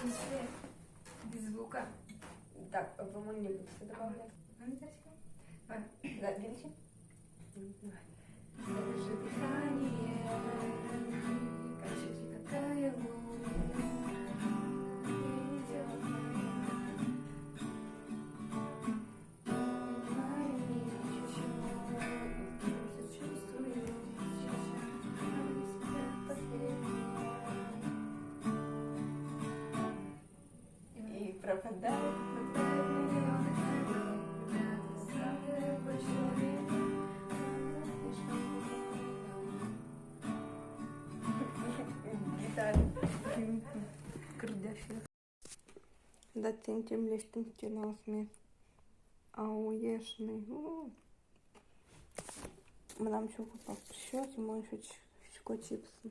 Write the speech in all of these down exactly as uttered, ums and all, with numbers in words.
Без звука. Так, по-моему, не буду добавлять. Давай. Да, громче. Давай. Задержи дыхание. Как же, какая луна. И пропадает, пропадает миллион. Гитара. Кырӟась. Да, тӥни тӥ милесьтым стенаосме. Ауешный. У. Мынам ещё купа прищёс, мон ещё ч-, ещё чипсы.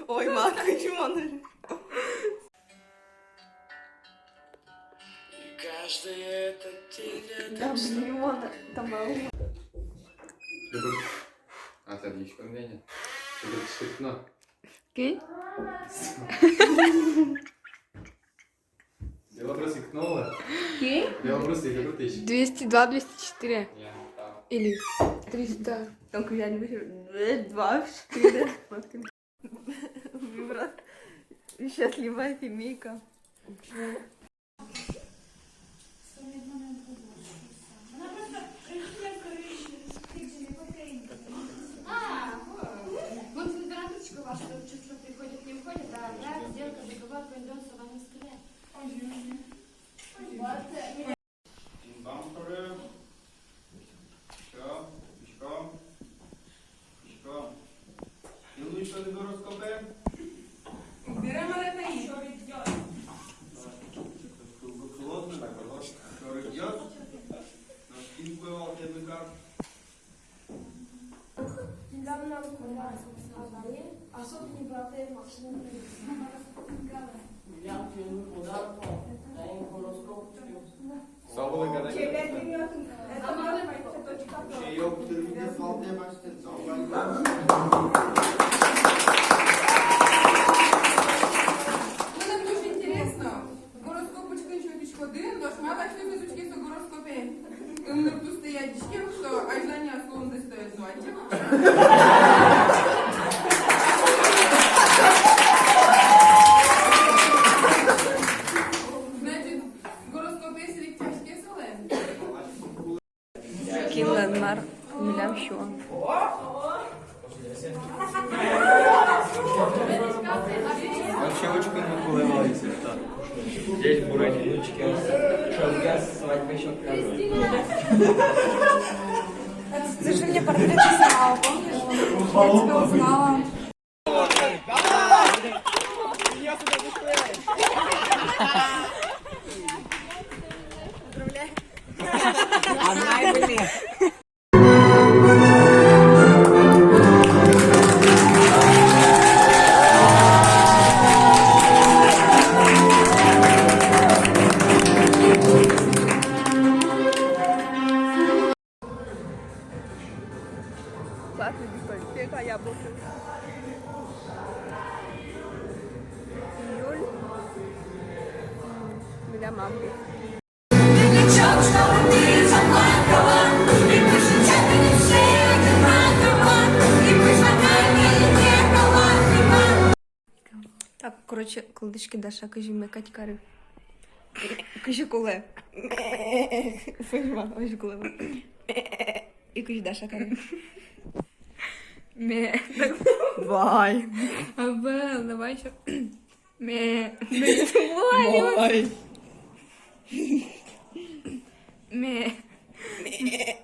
Ой, ма, почему он... Да, блин, вон там мало. А, там есть помнение. Кин? Белобрысый кнолы. Кин? Белобрысый, как ты ещё? Двести два, двести четыре. Я, да. Или триста. Там куда-нибудь два, четыре. Выброс. Счастливая семейка. А, вот. Вот температурочка ваша, тут чувство приходит, не уходит, да, да, сделка, договор, пойдём с вами стрелять. Ой, ой, ой. Ой, ой. Пинг-понг туры. Письком, письком, письком. Кин луиз тонэ гороскопен? Дырем, а это ещё идёт. Плотно, так, вот. Ещё идёт. Но кин куевал тебе как? Недавно была авария, особо не братая машина. Милям кин подарок, да, гороскоп. Сау болы, гадай. Чебер, милям. Ещё ёк, ты мне свал, ты, мастер, сау болы. Мыным туж интересно. Гороскоп учкыны сётӥськоды, нош малы асьтэос уг учке со гороскопе? Ымныр тустэе адӟиськем, что азьланяз луондэс тае но адӟем. Значит, гороскопе сэрттӥське солэн. Кинлэн мар милям сюан. Вообще очень круто было, если что. Здесь Буратиночки. Шагас свадьбы ещё. Ты же мне портрет рисовала, помнишь? Я тебя узнала. Классный дискотека, я был. Июль. Милям август. Так, короче, кылзӥське, Даша кызьы мекать каре. Кызьы кулэ. Понимаю, кызьы кулэ. И кызьы Даша каре. Ме. Вай. Абел, давай ещё. Ме. Ме. Вай. Ме. Ме.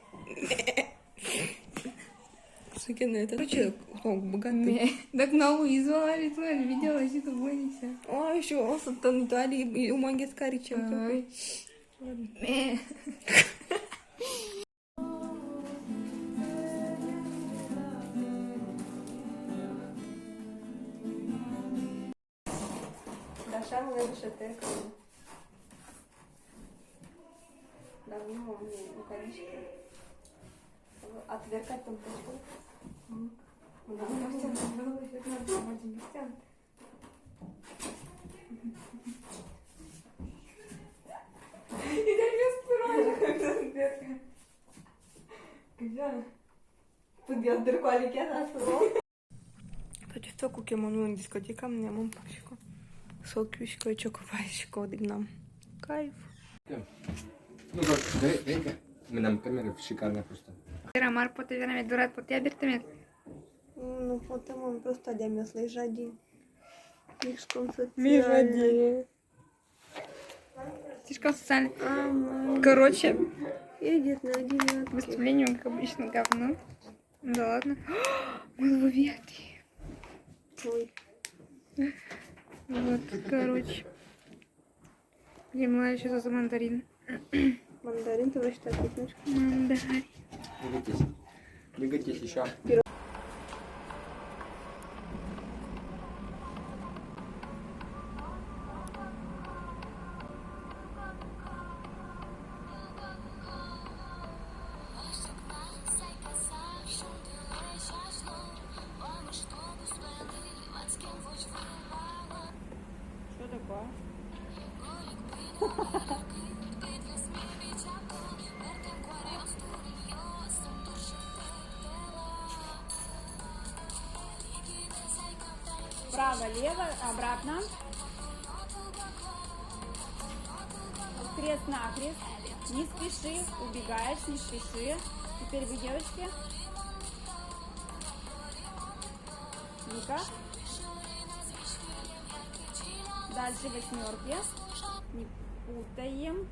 Что, ну это, короче, о, богатый. Ме. Так на Луизу, а ведь, видела, что это будет всё. О, ещё, о, сатан, Италии, и у Мангес, короче, ой. Ладно. Ме. Даша, милям дышетэ. Давно он не уходишь. Отвергать там точку. М. Пыдъяз дыр куалекъяса шуо. Качество куке мон улӥ дискотекаын, мон пуксисько, со кисько, чокы вайисько одӥгнам. Кайф. Ну как, дай, дай-ка. Мынам камера шикарная просто. Вера, мар потэ верамед, дурад потэ-а бертэмед? Ну, потэ, мон просто адямиослэсь жади. Слишком социальный. Слишком социальный. Ага. Короче. Едет на девятке. Выступление, как обычно, говно. Ну да ладно. Мы в бувете. Ой. Вот, короче. Мне мало ещё за мандарин. Мандарин, ты вообще так не знаешь? Мандарин. Двигайтесь. Двигайтесь ещё. Что такое? Право, лево, обратно. Крест-накрест. Не спеши, убегаешь, не спеши. Теперь вы, девочки. Ну-ка. Дальше восьмёрки. Не путаем.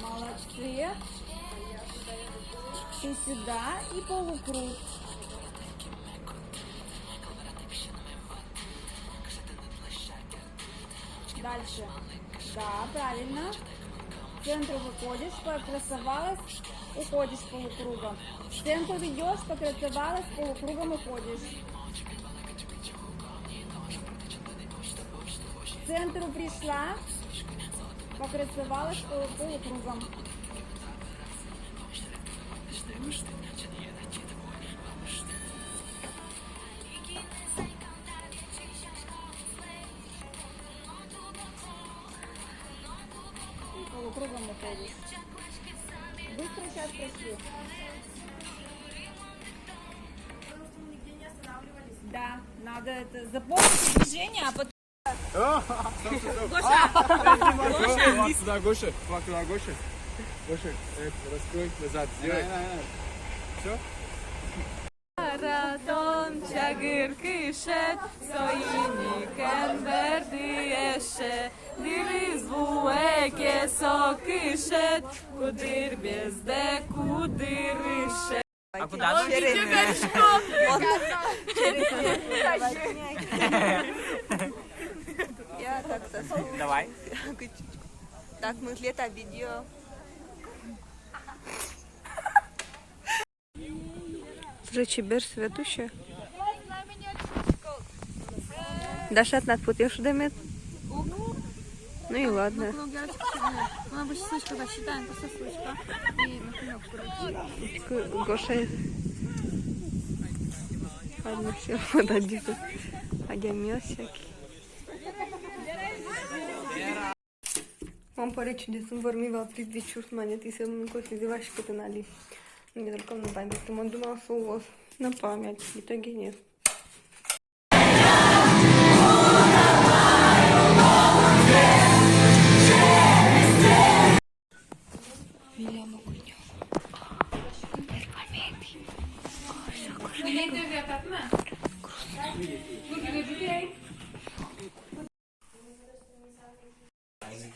Молодцы. И сюда, и полукруг. Дальше. Да, правильно. В центр выходишь, покрасовалась, уходишь полукругом. В центр идёшь, покрасовалась, полукругом уходишь. К центру пришла, покрасовалась полу-, полукругом. Полукругом уходишь. Быстро сейчас прошли. Да, надо это запомнить движение, а потом... Стоп, стоп, стоп. Гоша! Гоша! Флаг туда, Гоша! Флаг туда, Гоша! Гоша, э, раскрой, назад сделай. Всё? Маратон чагыр кышет, соин ик эн бӧрды эше, дырыз вуэ ке со кышет, кудыр бездэ, кудыр ыше. А куда? Я так-то. Давай. Так, мы лето видео. Уже чебер свет усе. Даша, тынад потэ шудэм-а? Ну и ладно. Мы обычно ссылочку засчитаем, просто ссылочка. И, например, к-, Гоша. Ладно, всё, вот один. Адямиос всякие. Мон пӧрме чудесным вормы вал тридцать сюрс манет, и сое мон косӥ васькыт али. Мне только на память, мон думал, со луоз на память, в итоге нет. Вильям огонёк.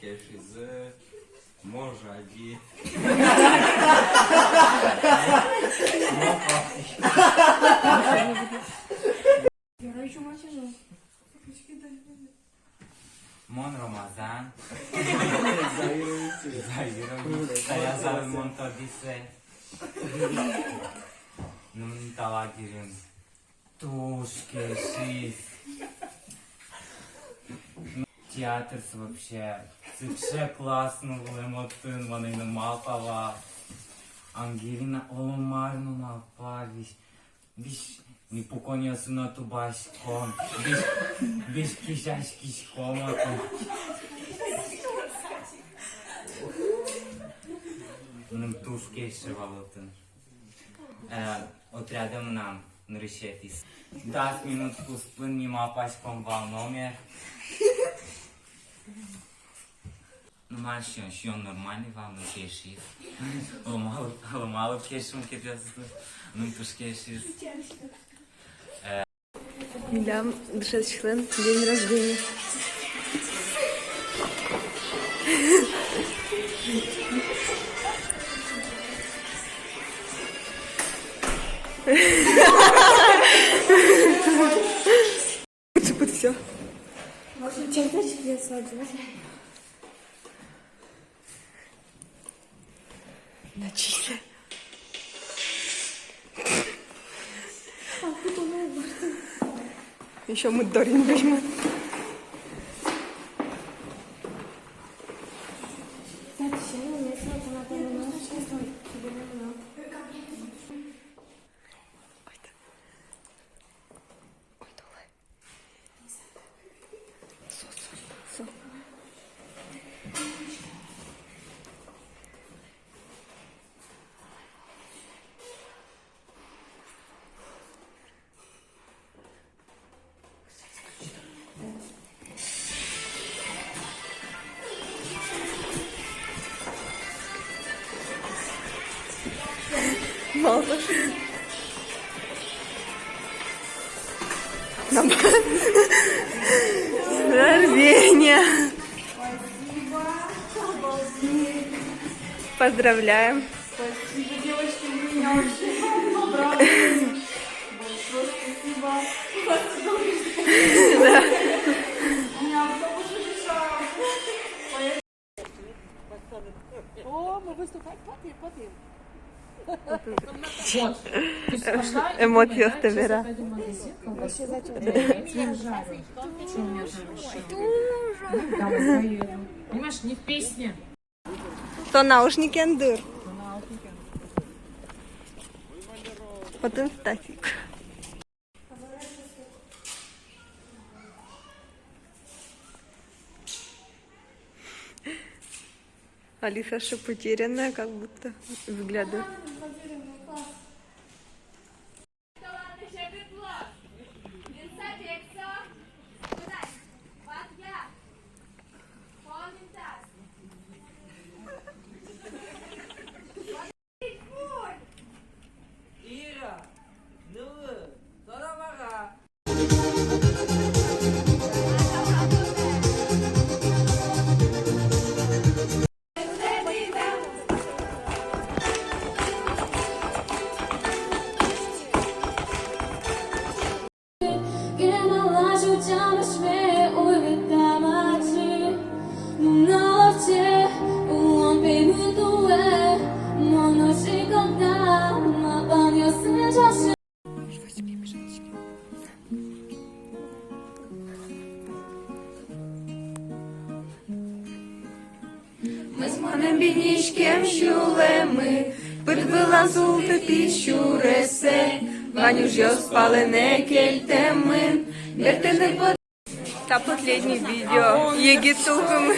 Кешизы, можади. Мон Ромазан. Заирович. Заирович. Таяз арын мон тодӥсэ. Ну, мон таладырин. Туж кешиз. Театрзы вообще сыӵе классно вылэм отын, ванай но малпа вал. Ангелина, оло мар но малпа, весь, весь ми пуконъёсы но тубаськом, весь, весь кисяськиськом отын. Мыным туж кельше вал отын. Э, отрядэ мынам нырысетӥез. Дас минут куспын ми малпаськом вал номер. Ну, мар сиён, сиён нормальный вал, мыным кельшиз. Оло малы, оло малы кельше мукетъёсызлы, мыным туж кельшиз. Милям дышетскисьлэн день рождения. Всё. Чем ты сейчас одеваешь? Начисто. Ещё мы Дорин возьмём. Ой, да. Ой, давай. Мало. Нам- С днём рождения! Поздравляем! Спасибо, девочки, вы меня вообще обрадовали. Большое спасибо. Вас долго ждали. Да. У меня автобус уже мешал. О, мы выступаем. Потом, потом. Вот. То есть пошла и думает, да, сейчас пойду в магазин, колбасу, да, я жарю. Что у меня там ещё? Ну, да, поеду. Понимаешь, не в песне. То наушникен дыр. Отын Стасик. Алиса ещё потерянная, как будто, взглядом. Ира, ну, тора вара. Мӧзмонэм биниськем сюлэмы, пыд вылам султытӥ сюресэ, вань ужъёс палэнэ кельтэмын, бертыны пот- Та последний видео. Егит тулкымы.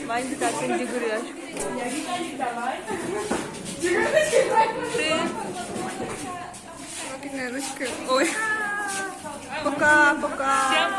Вань татын дигуръясь. Ой. Пока, пока.